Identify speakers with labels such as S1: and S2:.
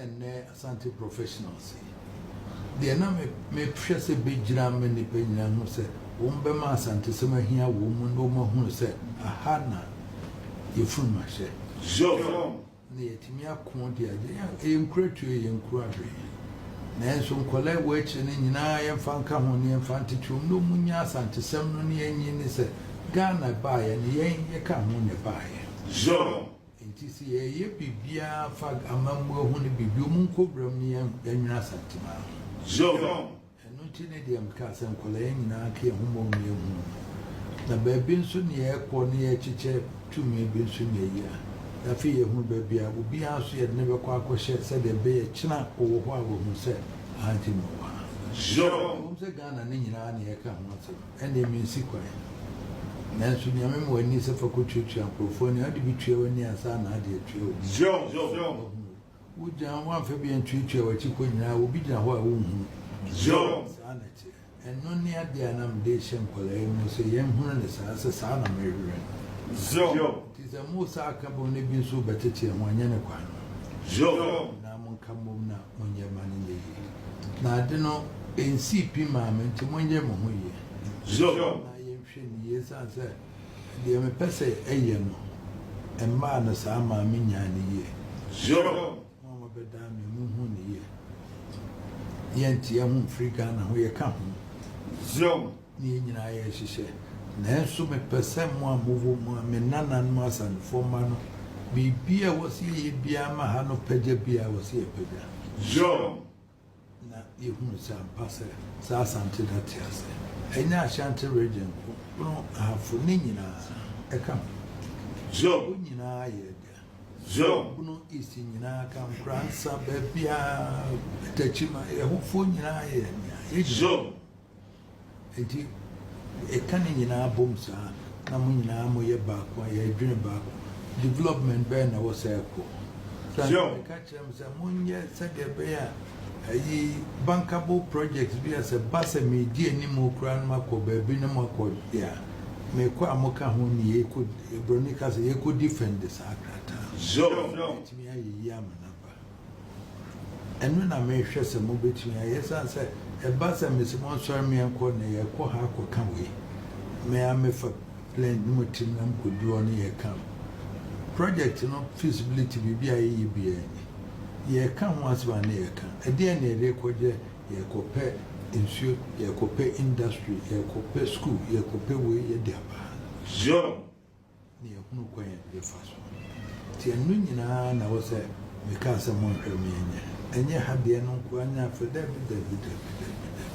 S1: Na nnɛ Asante professionals yi, deɛ na me mehwɛ sɛ bɛgyina ama nnipa nyinaa hu sɛ wɔn bɛma Asantesɛm ahia wɔn mu na wɔn ahunu sɛ aha na yɛfunu ahyɛ. Na yɛatumi ako de agye yɛn. Ɛyɛ nkuro atuo, ɛyɛ nkuro ahwee. Nanso nkwadaa ɛwɔ akyire no nyinaa yɛmfa nka ho na yɛmfa ntete wɔn na wɔn nya Asantesɛm no na yɛnyi ne sɛ Ghana baeɛ no yɛn yɛka ho na ɛbaeɛ. Enti sɛ yɛyɛ biribiara fa amammuo ho no biribi, wɔn nkɔ wuram ne yɛnwene Asanteman ho. Ɛno nti ne deɛ mekaa sɛ nkwadaa yi nyinaa nka yɛn ho mmom na yɛnhunu no. Na baabi nso ne yɛrekɔ ne yɛrekyekyɛ tumi bi nso ne ayi a, na afei yɛhunu baabi a obiara nso yɛde no bɛkɔ akɔhyɛ sɛdeɛ ɛbɛyɛ kyena ɔwɔ hɔ a wahu sɛ aha nti na ɔwɔ ha. Ɛwom sɛ Ghana no nyinaa na yɛreka ho asɛm. Ɛndeɛ mensi kwan. Nanso Nyame ma w'ani sɛ fa kɔtuatua nkurɔfoɔ ani a, wode bi tua w'ani ansa na ade atua wo. Wahunu. Wogyina woamfa bi antuatua w'akyi kɔ nyinaa, obi gyina hɔ a wonhunu. Saa na ɛteɛ. Ɛno ne adeɛ a na mede rehyɛ nkwadaa yi mu sɛ yɛnhunu no saa, sɛ saa na merehwehwɛ no. Nti sɛ mo saa ka bom na bi nso rebɛtete yɛn ho a, ɛnyɛ ne kwan no. Nyinaa monka mmom na monyɛ mma no nyɛ yie. Na ade no ɛnsii pi maa me nti monyɛ mo ho yie. Na yɛnhwɛ no yie ɛsiane sɛ deɛ mepɛ sɛ ɛyɛ no ɛmmaa no saa maa me nyaa no yie. Mo a mobɛdaa me monhu no yie. Yɛnte yɛn ho mfiri Ghana ho yɛka ho. Ne yɛn nyinaa yɛrehyehyɛ. Nanso mepɛ sɛ mo a mowɔ mu a, me nananom Asantefoɔ mma no, biribi a ɛwɔ sɛ yɛyɛ biara ma ha no pagya biara ɛwɔ sɛ yɛpagya. Na yɛhunu sɛ ampa sɛ saa Asante no te ase. Ɛnyɛ Ashanti region nko, Bono, Ahafo, ne nyinaa ɛka ho. Wɔn nyinaa yɛ dea. Bono East nyinaa ka Nkoransa, baabiara, Techiman, ɛhɔfoɔ nyinaa yɛ nea yɛgyina. Enti yɛka ne nyinaa bom saa na mo nyinaa moyɛ baako a yɛdwene baako. Development bɛn na ɛwɔ sɛ ɛkɔ? Sɛ meka kyerɛ mo sɛ monyɛ sɛdeɛ ɛbɛyɛ a ayi bankable projects bi a sɛ ba sɛ meredi anim koraa no makɔ baabi na moakɔ deɛ a mekɔ a moka ho ne yɛkɔ broni ka sɛ yɛkɔ defend saa krataa no. Ɛtumi ayɛ yie ama no aba. Ɛno na mehwɛ sɛ mobɛtumi ayɛ, ɛsiane sɛ ɛba sɛ mese monsɔre me yɛnkɔ na yɛkɔ ha akɔka wei, me ara mefa plane no mu tim na mekɔduru hɔ ne yɛka project no feasibility biribi a yɛyɛ biara ni. Yɛka ho asɛm a ne yɛka. Ɛdeɛn na yɛde rekɔgyɛ? Yɛrekɔpɛ nsuo, yɛrekɔpɛ industry, yɛrekɔpɛ school, yɛrekɔpɛ wei yɛde aba ha. Na yɛahunu kwan a yɛde bɛfa so. Nti ɛno nyinaa na ɛwɔ sɛ mekaa sɛ monhwɛ me nyɛ. Ɛnyɛ ha deɛ no nko ara nyɛ afɛ, dabi, dabi, dabi, dabi, dabi.